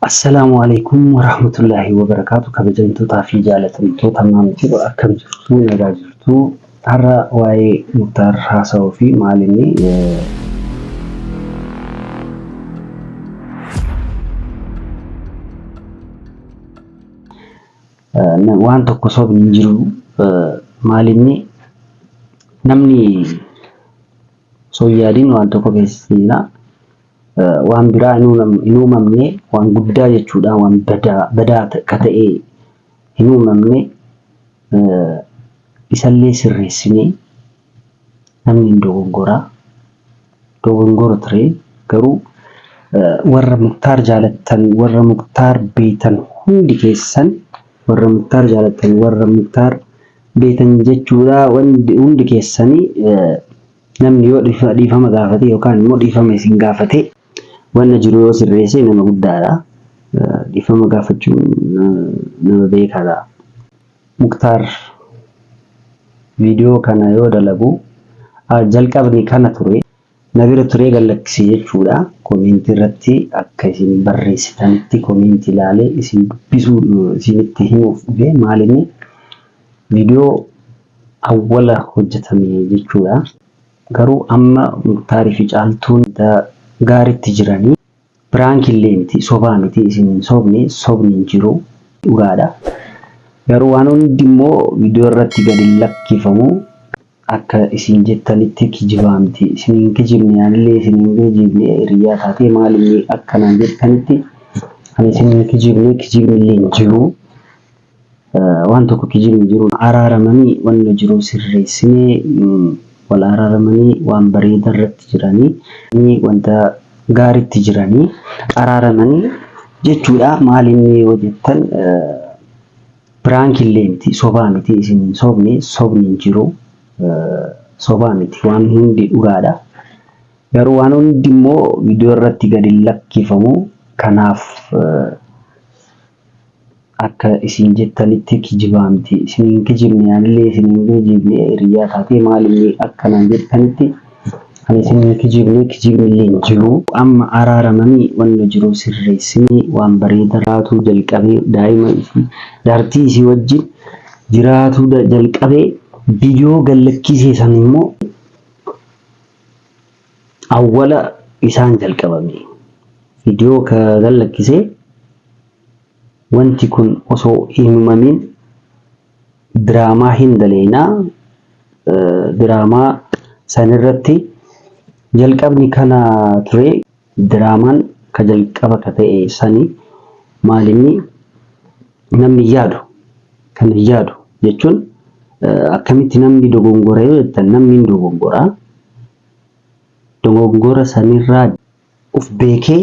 Assalaamu Aleykum Warahmatullaahi Wabarakaatu Kabajamtootaa fi jaalatamtoota maamtii akkam jirtu nagaa jirtu har'a waa'ee Muktaar haasa'uu fi maal inni waan tokko sobni hin jiru maal inni namni osoo hin yaadin waan tokko keessa seenaa waan biraa hin uumamne waan guddaa jechuudha waan badaa badaa ka ta'e hin uumamne isallee sirreessinee namni hin dogongoraa dogongora ture garuu warra muktaar jaalattan warra muktaar beeytan hundi keessan warra muktaar jaalattan warra muktaar beeytan jechuudha hundi keessanii Namni yoo dhiifama gaafate yookaan immoo dhiifama isin gaafate wanna jiru yoo sirreesse nama guddaadha. Dhiifama gaafachuun nama beekaadha. Muktaar viidiyoo kana yoo dalagu jalqabni kana ture. Na bira turee gad lakkise jechuudha. Komeentii irratti akka isin barreessitanitti komeentii ilaalee isin dubbisuu isinitti himuuf dhufe maal inni viidiyoo awwala hojjetame jechuudha. Garuu amma Muktaarii fi Caaltuun gaaritti jiranii. Piraanki illee miti sobaa miti isin hin sobne sobni hin jiru dhugaadha. Garuu waan hundi immoo viidiyoo irratti gadi hin lakkifamu. Akka isin jettanitti kijibaa miti. Isin hin kijibne anillee isin hin kijibne hiriyyaa taatee maal inni akkanaan jettanitti ani isin hin kijibne kijibni illee hin jiru. Waan tokko kijibni jiru araaramanii wanna jiru sirreessinee wal araaramanii waan bareeda irratti jiranii wanta gaariitti jiranii araaramanii jechuudha. Maal inni yoo jettan piraanki illee miti sobaa miti isin hin sobne sobni hin jiru sobaa miti waan hundi dhugaadha. Garuu waan hundi immoo viidiyoo irratti gadi hin lakkifamu kanaaf Akka isin jettanitti kijibaa miti. Isin hin kijibne anillee isin hin kijibne hiriyyaa taatee maal inni akka naan jettanitti ani isin hin kijibne kijibnillee hin jiru. Amma araaramanii wanna jiru sirreessinee waan bareeda jiraatuu jalqabee daa'ima isii jaartii isii wajjin jiraatuu jalqabee viidiyoo gad lakkisee san immoo awwala isaan jalqabame viidiyoo ka gad lakkisee Wanti kun osoo hin umamin diraamaa hin daleeyna. Diraamaa sanirratti jalqabni kana ture. Diraamaan ka jalqaba ka ta'e sani maalinni namni hin yaadu. Kan hin yaadu jechuun akkamitti namni dogongora yoo jettan namni hin dogongora. Dogongora sanirraa uf beekee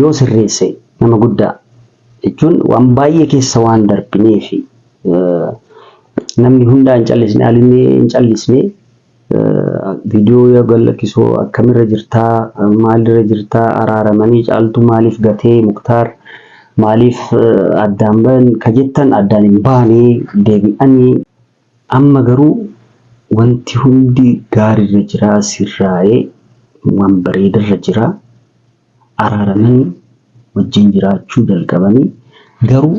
yoo sirreesse nama guddaa jechuun waan baay'ee keessa waan darbineefi namni hundaa hin callisne alinni hin callisne viidiyoo yoo gallakkisu akkamirra jirtaa maalirra jirtaa araaramanii caaltuu maaliif gatee muktaar maaliif addaan bahan ka jettan addaan hin baane deebi'anii Amma garuu wanti hundi gaarirra jira sirraa'ee waan bareedarra jira araaramanii wajjin jiraachuu jalqabanii garuu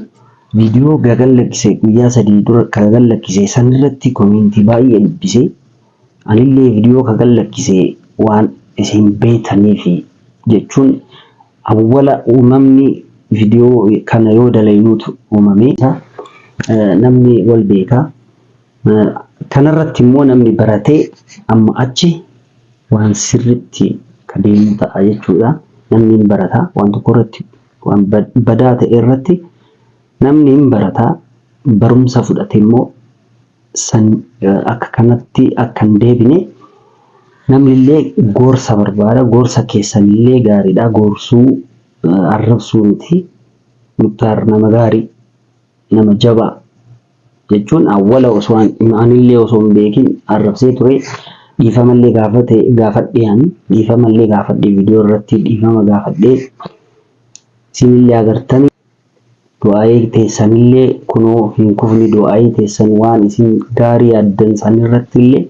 viidiyoo gagallakkise guyyaa sadii dura kagallakkise sanirratti komeentii baay'ee dubbise anillee viidiyoo kagallakkise waan isin beetaniifi jechuun awwala uumamni viidiyoo kana yoo dalaynuutu uumame namni wal beeka. Kanarratti immoo namni baratee amma achi waan sirritti ka deemu ta'a jechuudha. Namni hin barata waan tokko irratti waan badaa ta'e irratti namni hin barata barumsa fudhate immoo san akka kanatti akka hin deebine namnillee gorsa barbaada. Gorsa keessanillee gaariidha. Gorsuu arrabsuu miti. Muktaar nama gaarii, nama jabaa jechuun awwala osoo anillee osoo hin beekin arrabsee ture. Dhiifamallee gaafate gaafadhee ani dhiifamallee gaafadhee viidiyoo irratti dhiifama gaafadhee isinillee agartanii. Du'aa'ii teessanillee kunoo hin kufni du'aa'ii teessan waan isin gaarii yaaddan sanirrattillee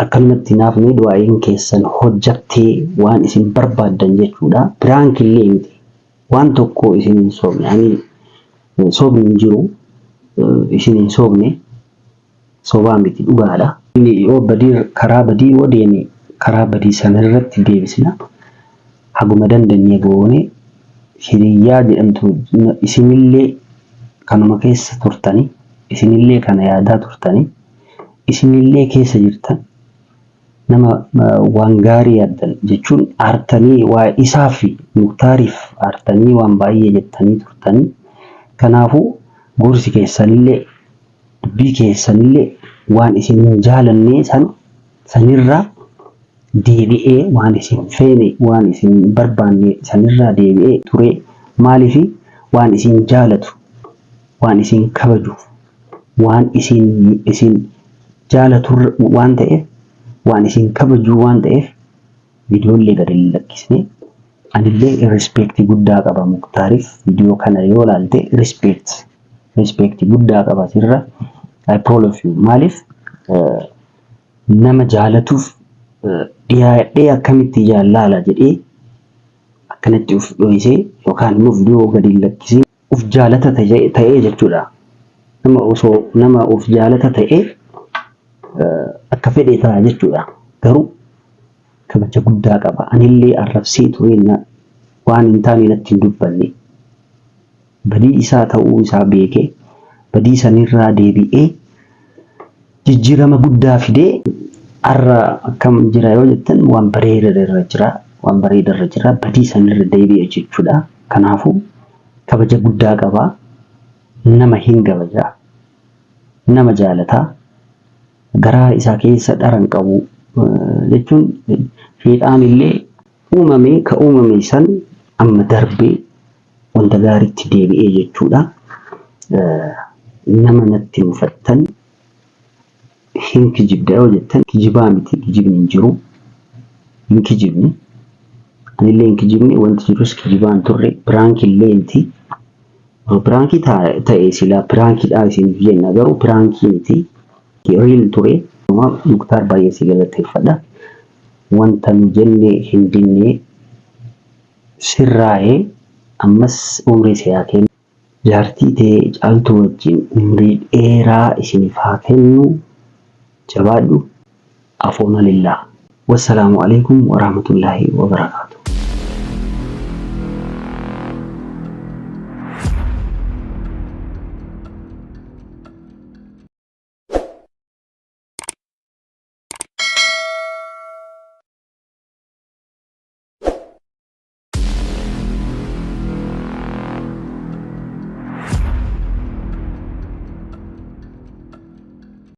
akkanumatti hin hafne du'aa'iin keessan hojjattee waan isin barbaaddan jechuudha. Piraankillee miti. Waan tokko isin hin soobne. Ani soobni hin jiru. Isin hin soobne. Sobaa miti dhugaadha. Inni yoo badii karaa badii yoo deeme karaa badii sana irratti deebisna. Haguma dandeenye goone hiriyyaa jedhamtu isinillee kanuma keessa turtani. Isinillee kana yaadaa turtani. Isinillee keessa jirtan. Nama waan gaarii yaaddan jechuun aartanii waa isaa fi Muktaariif aartanii waan baay'ee jettanii turtanii. Kanaafuu gorsi keessanillee dubbii keessanillee waan isin hin jaalannee san sanirraa deebi'ee waan isin feene waan isin hin barbaanne sanirraa deebi'ee turee maaliifi waan isin jaalatu waan isin kabaju waan isin isin jaalatu waan ta'eef waan isin kabajuu waan ta'eef viidiyoollee gadi hin lakkisne. Anillee respect guddaa qaba Muktaariif. Viidiyoo kana yoo ilaalte respect guddaa qaba sirra. I proud of you. Maaliif nama jaalatuuf dhiyaadhee akkamitti jaallaala jedhee akkanatti uf dhoysee yookaan immoo viidiyoo gadi hin lakkisiin uf jaalata ta'ee jechuudha. Nama osoo nama uf jaalata ta'ee akka fedhe ta'a jechuudha. Garuu kabaja guddaa qaba. Anillee arrabsee ture waan hin taane natti hin dubbanne. Badii isaa ta'uu isaa beekee badii sanirraa deebi'ee jijjiirama guddaa fidee har'a akkam jira yoo jettan waan bareeda irra jira. Waan bareeda irra jira. Badii sanirra deebi'e jechuudha. Kanaafuu kabaja guddaa qaba. Nama hin kabajaa. Nama jaalataa. Garaa isaa keessa dhara hin qabu. Jechuun sheexaan illee uumame ka uumame san amma darbee wanta gaariitti deebi'ee jechuudha. Nama natti mufattan hin kijibda yoo jettan kijibaa miti kijibni hin jiru. Hin kijibne. Anillee hin kijibne wanti jirus kijibaa hin turre prank illee miti. Osoo prank ta'e silaa prankiidha isiniif jenna garuu prank miti. Real ture. Muktaar baay'ee si galateeffadha. Wanta nu jenne hin dinne sirraa'ee ammas umrii si haa kennu. Jaartii tee Caaltuu wajjin umrii dheeraa isiniif haa kennu. Jabaadhu. Afoona lillah. Wassalaamu alaikum warahmatullaahi wabarakaatu.